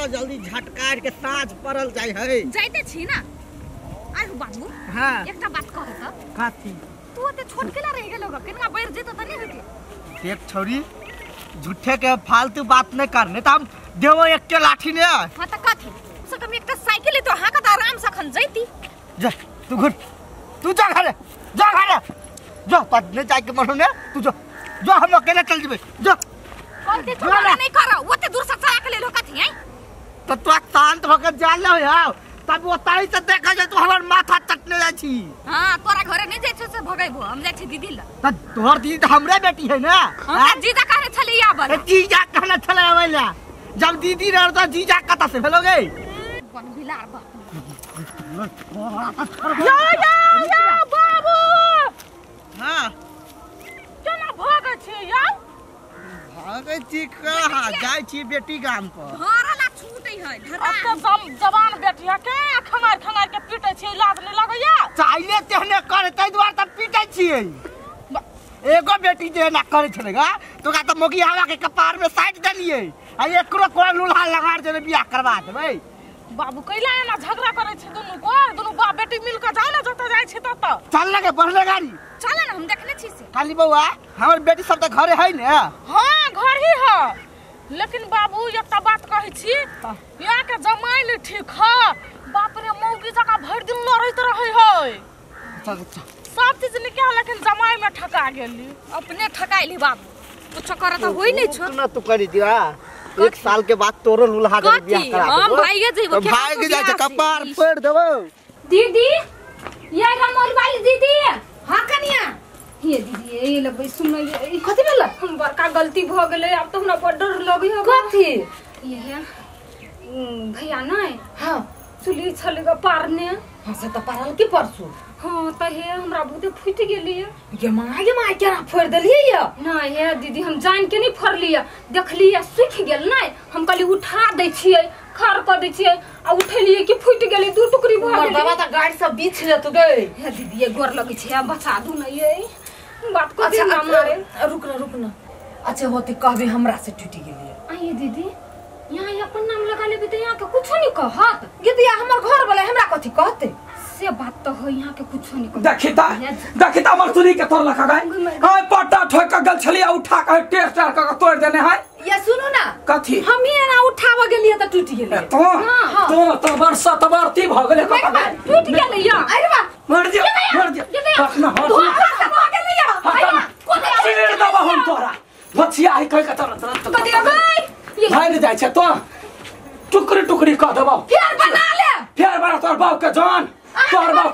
चलो जल्दी झटकार के साँझ पड़ल जाय है। जाइते छी ना। आर बाबू हां एकटा बात कह त। कथी? तू ओते छोट केला रह गेलो केना बढ़ जेतो त नहीं होती। देख छौरी झूठे के फालतू बात नहीं करने त हम देवो एक के लाठी ने। हां त कथी से कम एकटा साइकिल तो हां का त आराम से खन जैती। जा तू घुर, तू जा घरे, जा घरे जा, पढ़ने जाय के मन ने तू जा, जा हम अकेले चल जेबे जा। कहते तो नहीं करो ओते दूर से चला के ले लो कथी है त तू शांत भके जा ले हो तब ओतई से देखा जाय तू हमर माथा चटने जाय छी। हां तोरा घरे नहीं जाय छौ से भगैबो हम जाय छी दीदी ल। त तोहर दीदी त हमरे बेटी है ना। हमरा जीजा कहने छली आबल। जीजा कहने छले आबैला जब दीदी रह त जीजा कत से भेलो गे बन बिलार बाप। या या या बाबू। हां केना भागै छी यार? भागै छी कहाँ जाय छी बेटी गाम पर। धरला छूटै है धरा। अब त जवान बेटी है के खंगार खंगार के पीटै छी लाज नहीं लगैया। चाइले तेहने करे तै दुआर त पीटै छियै। एगो बेटी जे ना करे छलेगा तो का त मोगी हवा के कपार में साइट देलियै आ एकरो कोरा लूल्हा लगा देबै बियाह करवा देबै। बाबू कैला एना झगड़ा करै छी दुनू को दुनू बाप बेटी मिल के जाय ना जतऽ जाय छी ततऽ। चल लगे बढ़ले गाड़ी चल ना हम देखने छी से। खाली बौआ हमर बेटी सब त घरे है ने। हां घर ही है लेकिन बाबू एकटा बात कहै छी यहाँ के जमाई नहीं ठीक है। बाप रे मौगी जका भरि दिन लड़ैत रहै है। चल चल सब चीज निकाल लेकिन जमाई में ठका गेली। अपने ठकाइली बाबू कुछ कर त होई नहीं छो ना तू करी दिया एक साल के बाद तोरो लूल्हा दे बियाह करा देबो। हम भाईगे जइबो भाग जाय छै कपार फोड़ देबो। दीदी ये हमर वाली दीदी। हां कनिया हे दीदी ए लगबै सुन कथि भेल? हम बड़का गलती भ गेलै आब त हमरा बड़ डर लगै है। कथि? ये भैया नै हां चुली छलेगा पारने। हां से त पारल की परसू। हां त हे हमरा बहुते फूटि गेली गे मां गे मां केना फोड़ देलियै या? नै हे दीदी हम जान के नहीं फोड़लियै देखलियै सूखि गेल नै हम कहली उठा दै छियै खर क दै छियै आ उठेलियै कि फूटि गेलै दू टुकड़ी भ गेलै। मर्दवा त गाड़ी सब बीछ लेतु गे। हे दीदी ये गोर लगै छै बचा दू न ये बात को दिन ना मारे। रुक ना रुक ना अच्छा होती कहबे हमरा से टूटी गेलियै। आइए दीदी यहाँ अपन नाम लगा लेबे त यहाँ के कुछो नहीं कहत। गे दिया हमर घर वाला हमरा कथि कहते? से बात तो है यहाँ के कुछो नहीं कहत। देखिता देखिता हमर चुनी के तोड़ लखा गए हाय पट्टा ठोक के गल छलिया उठा के टेर टेर के तोड़ देने है। ये सुनु ना कथि हम ही ना उठाव गेलियै त टूटी गेलै। तो तो तो बरसा तबरती भ गेलै टूट गेलै या। अरे बा मर जा मर जा पखना हो तो भ गेलै या। चीर दबा हम तोरा बचिया है कह के तोरा तुरंत कथि गई भाग जाय छै तो टुकड़ी टुकड़ी क देबौ फेर बना ले फेर बना तोर बाप के जान तोर बाप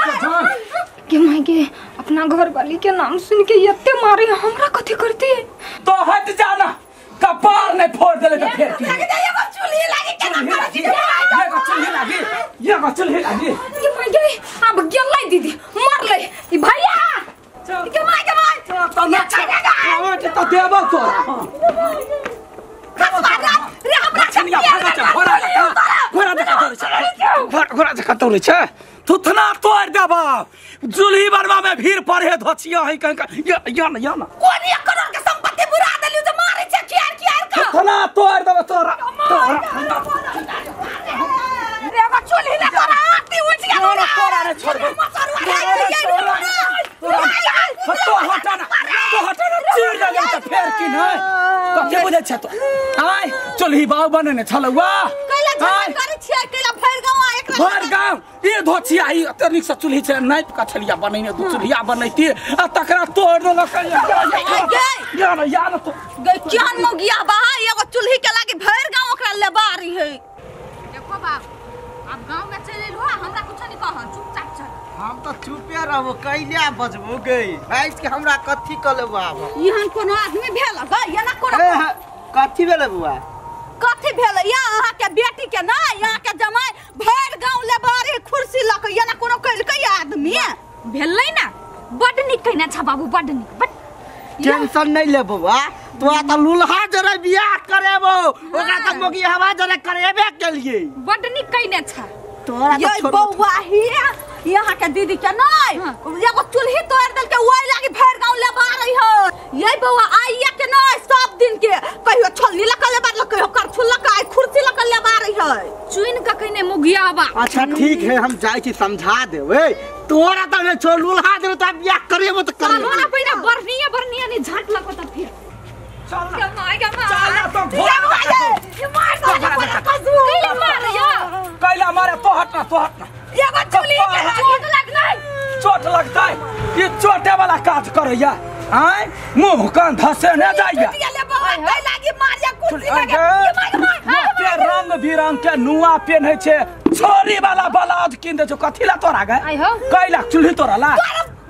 के जान के माय के अपना घर वाली के नाम सुन के एते मारे हमरा कथि करती। तो हट जाना कपार नहीं फोड़ देले त फेर की लागे जाय एगो चूल्ही लागी केना करै छी एगो चूल्ही लागी एगो चूल्ही लागी के माय के अब गेलै दीदी मरलै ई भैया के माय के माय तो ना त देबौ तोरा। रे हमरा छनिया भागा छै घोड़ा जका घोड़ा जका तोड़ै छै घोड़ा जका तोड़ै छै थुथना तोड़ देबौ चूल्ही बनवा में भीड़ पड़े धोचिया है कहीं या या ना या ना कोन एक करोड़ के संपत्ति बुरा देलियो जे मारै छै खियार खियार के थुथना तोड़ देबौ तोरा तोरा रे एगो चूल्ही ले तोरा आरती उठ गेल तोरा तोरा रे छोड़बो तो हटा ना तो हटा ना चीर देबौ त फेर की नै कथि बुझै छै तो आय चूल्ही बाउ बनेने छलौआ कैला झगड़ा करै छियै कैला भरि गांव आ एकरा भरि गांव ई धोचिया ई एते नीक से चूल्ही छै नापि के छलिया बनेने दू चूल्हिया बनैती आ तकरा तोड़ देलक। या ना या ना तो गै केहन मौगिया बा एगो चूल्ही के लागी भरि गांव ओकरा लेबारी है। देखो बाप अब गांव में चल एलहो हमरा कुछ नहीं कह चुपचाप चल। हम तो चुपे रहबो कैला बजबो गै भाइस के हमरा कथि क लेबो आब इहन कोनो आदमी भेल गै एना कोनो कथि भेल बुआ? कथि भेल या अहाँ के बेटी के ना यहाँ के जमाई भरि गांव लेबारी कुर्सी ल के एना कोनो कइलकै आदमी भेलै ना बड नीक कहना छ बाबू बड नीक बड टेंशन नहीं ले बउआ तो त लुल्हा जरे बियाह करेबो ओकरा त मोगी हवा जरे करेबे के लिए बड नीक कहने छ तोरा ये बउआ हिया यहाँ के दीदी के नहीं एगो चूल्ही तोड़ देल के ओइ लागी भरि गांव लेबा रही हो। ये बउआ आइया के नहीं सब दिन के कहियो छोलनी ल के लेबा कहियो करछुल ल अच्छा ठीक है हम जाय छी समझा देबै तोरा त ने छोड़ लुल्हा देबै त बियाह करेबो त करेबो। चलो ना पहिना बढ़निया बढ़निया नहीं झाट लगो त फिर चल ना चल ना तो घोड़ा ये मार कैला मार या कैला मारे तो हटना तो हटना एगो चुली के चोट लगलै चोट लगतै ये चोटे वाला काज करैया आय मुंह कान धसे न जाइया रंग बिरंग के नुआ पेन्है छे छोरी वाला ब्लाउज किन दे छौ कथी ला तोरा गे कैला चूल्ही तोरा ला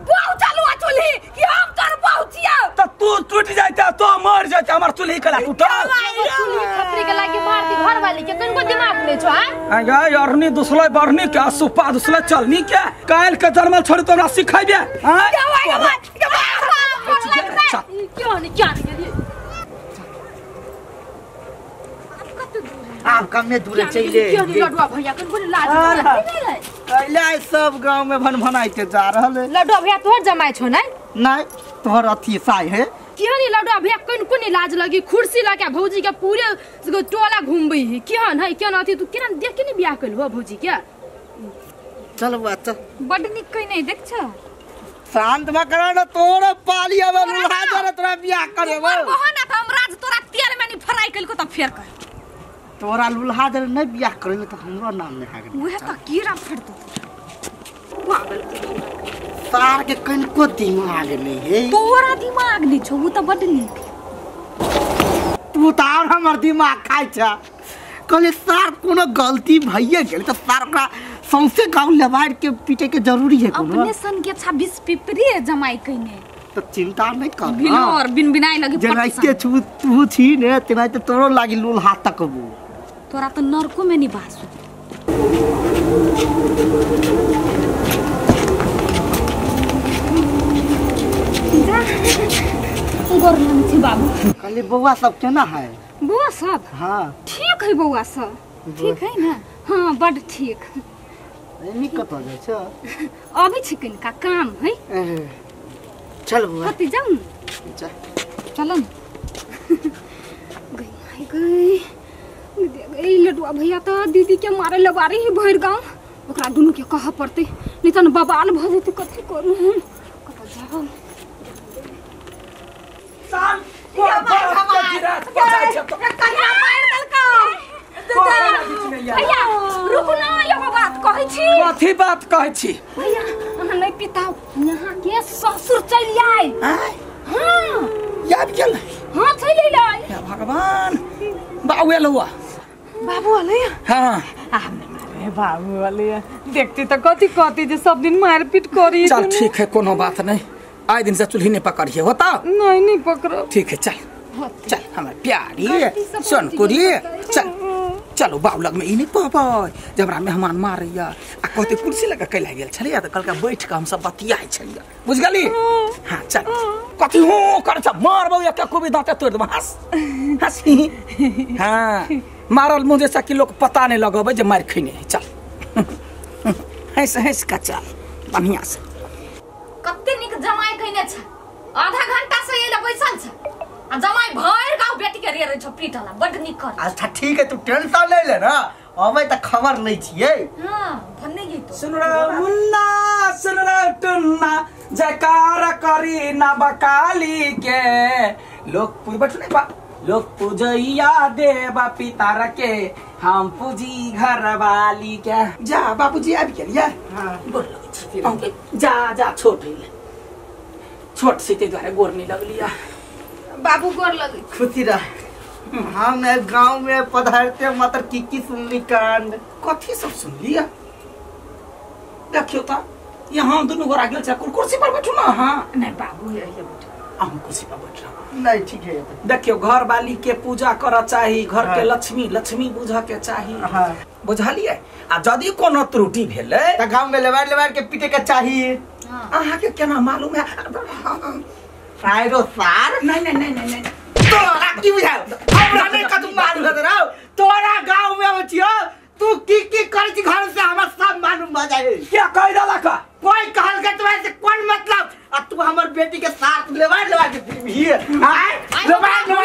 बहु चालू आ चूल्ही कि हम तोर बहु छियौ त तू टूट जाइते तो मर जाइते हमर चूल्ही कला टूटल चूल्ही खपरी के लागी मार दी घर वाली के कनको दिमाग नै छौ आ आ गे अरनी दुसलै बरनी के सुपा दुसलै चलनी के काल के जन्मल छोरी तोरा सिखैबे आ क्यों नहीं क्या नहीं गेलियै आप कमे दूरे चले लडुआ भैया कनको लाज नहीं कैला सब गांव में भनभनाई के जा रहल है। लडुआ भैया तोहर जमाय छौ नै नहीं तोहर अथी साई है केहन लडुआ भैया कनको नहीं लाज लगी कुर्सी लगा भौजी के पूरे टोला घूमबै है केहन है केहन अथी तू केना देख के नहीं बियाह कइलहो भौजी के। चल बुआ चल बड निक कइ नहीं देख छ शांत म करा न तोर पाली अब लुल्हा जरे तोरा बियाह करेबो बहन त हम राज तोरा तेल में नहीं फ्राई कइलको त फेर कर तोरा लुल्हा जरे नहीं बियाह करेले त हमरो नाम नहीं हागे उहे त कीड़ा फेर दो पागल सार के कनको दिमाग नहीं है तोरा दिमाग नहीं छौ उ त बड नीक तू त और हमर दिमाग खाइ छ कहले सार कोनो गलती भइए गेल त सार ओकरा सौंसे गांव लेबार के पीटे के जरूरी है कोनो अपने सन के 26 पिपरी जमाई कइने त चिंता नहीं कर बिनोर बिन बिनाई लगी जेनाइते छु तू छी ने तेनाइते तोरो लागी लुल्हा तकबो तोरा त नरको में निभासु गोर लगै छी बाबू। कहले बौआ सब केना है बौआ सब हां ठीक है बौआ सब ठीक है ना हां बड ठीक। एनी कत जाइ छ अबै छी कनिका काम है चल बौआ कति जाउँ चल चल न गई माई गई गई लडुआ भैया त दीदी के मारे लबारी ही भरि गाँव ओकरा दुनू के कह पड़तै नहीं त बवाल भ जेतै कथी करू हम कत जाऊ साल कोन बाप के गिरात पचाइ छ तो कहिया मार देलकौ भैया रुकू ना एगो बात कहै छी। कथी बात कहै छी भैया अहाँ नहीं पिताओ यहाँ के ससुर चलि आइ। हां आबि गेल हां चलि अइलै। हे भगवान बाबू एल हुआ बाबू अलै हां अरे बाबू अलै देखती त कथी कहती जे सब दिन मारपीट करी। चल ठीक है कोनो बात नहीं आइ दिन से चूल्ही नहीं पकड़िए होता नहीं नहीं पकड़ो ठीक है चल चल हमारे प्यारी सोनकुरी चल चलो बाबू लग में ई नहीं पबै जे हमरा मेहमान मारैया आ कहते कुर्सी लगा कैला गेल छलैया त कहलका बैठ के हम सब बतियाइ छलिया बुझ गेली। हां चल कथी हो कर छ मारबौ एक कोबी दाँते तोड़ देबौ हंस हंस। हां मारल मुँह जैसा कि लोग पता नहीं लगबै जे मार खैने है। चल हंस हंस का चल बढ़िया से कते नीक जमाई कइने छ आधा घंटा से एले बैसल छ आ जमाई भरि गाँव बेटी के रे रे छ पीटला बड नीक कर। अच्छा ठीक है तू टेंशन ले ले ना अबै त खबर लै छियै। हां भन्ने गई तो सुन रे मुन्ना सुन रे टुन्ना जयकार करी ना बकाली के लोग पूज बैठ नहीं बा लोग पूजैया देवा पिता के हम पूजी घर वाली के। जा बाबूजी आबि गेलियै। हां गोर लगै छी जा जा छोट होइले छोट से ताहि दुआरे गोर नहीं लगलिया बाबू गोर लगै खुशी रह। हम गांव में पधारते मात्र की की सुनली कांड कथी सब सुनलिया देखियो त यहाँ दुनू गोरा गेल छै कुर्सी पर बैठू ना। हां नहीं बाबू यही बैठू हम कुर्सी पर बैठ रहा नहीं ठीक है। देखियो घर वाली के पूजा कर चाही घर के लक्ष्मी लक्ष्मी बुझ के चाही। हां बुझलियै आ यदि कोनो त्रुटि भेलै त गांव में लेबार लेबार के पीटे के चाही। अहाँ के केना मालूम है सारो सार नहीं नहीं नहीं नहीं नहीं तोरा की बुझाओ हमरा नहीं कतु मालूम है तोरा तोरा गांव में आबै छियो तू की की करै छी घर से हमरा सब मालूम भ जाए। क्या कह देलक कोई कहल के तोरा से कोन मतलब आ तू हमर बेटी के साथ लेवा लेवा के फिर आय लेवा लेवा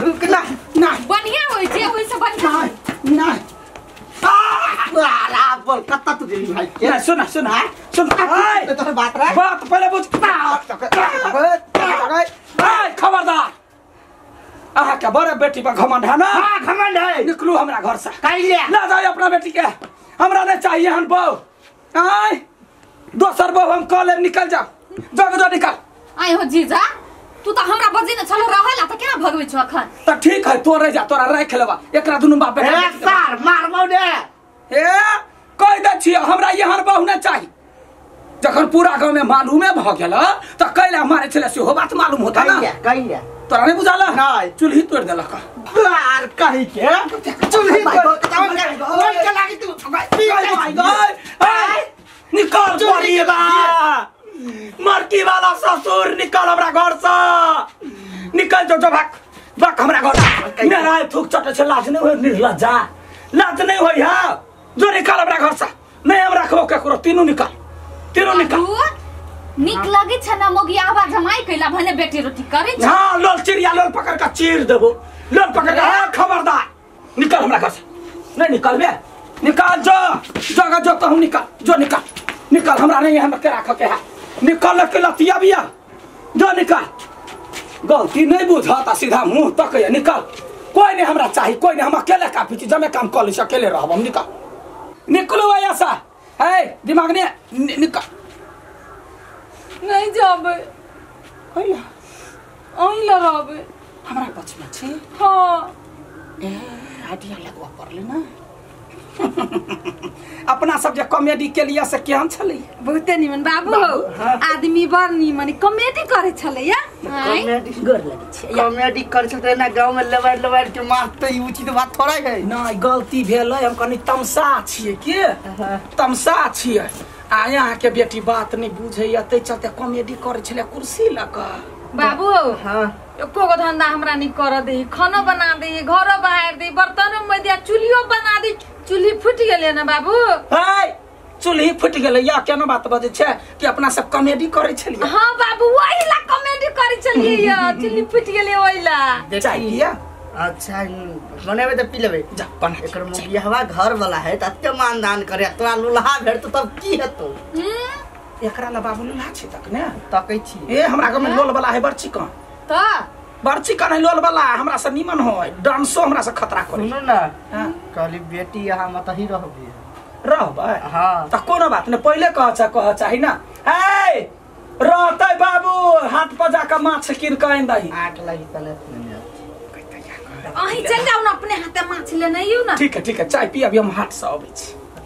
रुक ना ना बढ़िया होई छै ओइ से बढ़िया ना ना बोल कत्ता तू देली भाई के नहीं सुन सुन सुन ए तोहर बात रहा बात पहले बुझ ए खबरदार अहाँ के बड़े बेटी पर घमंड है ना हां घमंड है निकलू हमरा घर से काइले ना जाओ अपना बेटी के हमरा नहीं चाहिए हन बहू आय दोसर बहू हम कॉलेज निकल जाओ जग जो निकल आय हो जीजा तू तो हमरा बजी न छलो रहला त केना भगबै छ अखन त ठीक है तो रह जा तोरा राख लेबा एकरा दुनु बाप बेटा ए सर मारबौ ने ए कह दे छी हमरा एहन बहू न चाही जखन पूरा गांव में मालूमे भ गेल त कैला मारे छले सेहो बात मालूम होता ना कहिया तोरा नहीं बुझाला नहीं। चूल्ही तोड़ देलक बार कहि के चूल्ही तोड़ के लागी तू निकल परिबा मरकी वाला ससुर निकल हमरा घर से निकल जो जो भाग भाग हमरा घर से मेरा थूक चटे छे लाज नहीं होय निर्लज्जा लाज नहीं होय हा जो निकल हमरा घर से नहीं हम रखबो केकरो तीनू निकल तीनू निकल निक लगे छ ना मोगी आवा जमाई कैला भने बेटी रोटी करे छ हां लोल चिड़िया लोल पकड़ के चीर देबो लोल पकड़ के हां खबरदार निकल हमरा घर से नहीं निकलबे निकल जो जगह जो तो हम निकल जो निकल निकल हमरा नहीं हम के राख के है निकल के लतिया बिया जो निकल गलती नहीं बुझता सीधा मुंह तक है निकल कोई नहीं हमरा चाहिए कोई नहीं हम अकेले काफी चीज जमे काम कर ली अकेले रहब हम निकल निकलो ऐसा है दिमाग ने निकल नहीं जाबे कैला अहीं ला रहबे हमरा पक्ष में छी हां ए आइडिया लगवा पड़ले ना अपना सब जे कॉमेडी के लिए से केहन छलै बहुते निमन बाबू आदमी बड़ निमन कॉमेडी करे छलै या कॉमेडी गोर लगे छै कॉमेडी कर छल ना गांव में लेवार लेवार के मारते ई उचित बात थोड़ा है नहीं गलती भेल हम कनी तमसा छियै के तमसा छियै आ यहाँ के बेटी बात नहीं बुझैया तै चलते कॉमेडी करे छलै कुर्सी लऽ कऽ बाबू हां एको गो धंधा हमरा नहीं कर दे खानो बना दे घरो बहार दे बर्तनो में दे चूल्हियो बना दे चूल्ही फूट गेलै ना बाबू है चूल्ही फूट गेलै या केना बात बजै छै कि अपना सब कॉमेडी करे छलियै हां बाबू वही ला कॉमेडी करे छलियै या चूल्ही फूट गेलै ओहि ला चाय पिया अच्छा बनेबे त पी लेबे जा बना एकर मुगियावा घर वाला है त अत्ते मानदान करे तोरा लुल्हा भेट तब की हेतौ एकरा ला बाबू लुल्हा छै तक ने तकै छी ए हमरा गाँव में लोल वाला है बड़ चिकन त बड़ चिकन है लोल वाला हमरा से निमन होय डांसो हमरा से खतरा करे सुनू ना कहली बेटी यहाँ मत ही रहबी रहबै हां त कोनो बात ने पहिले कह चाही ना ए रहतै बाबू हाथ पर जाके माछ कीन के आनि दही आठ लागी तने अहीं चल जाउ ना अपने हाथे माछ लेने आइयो ना ठीक है चाय पी अभी हम हाथ से अबै छी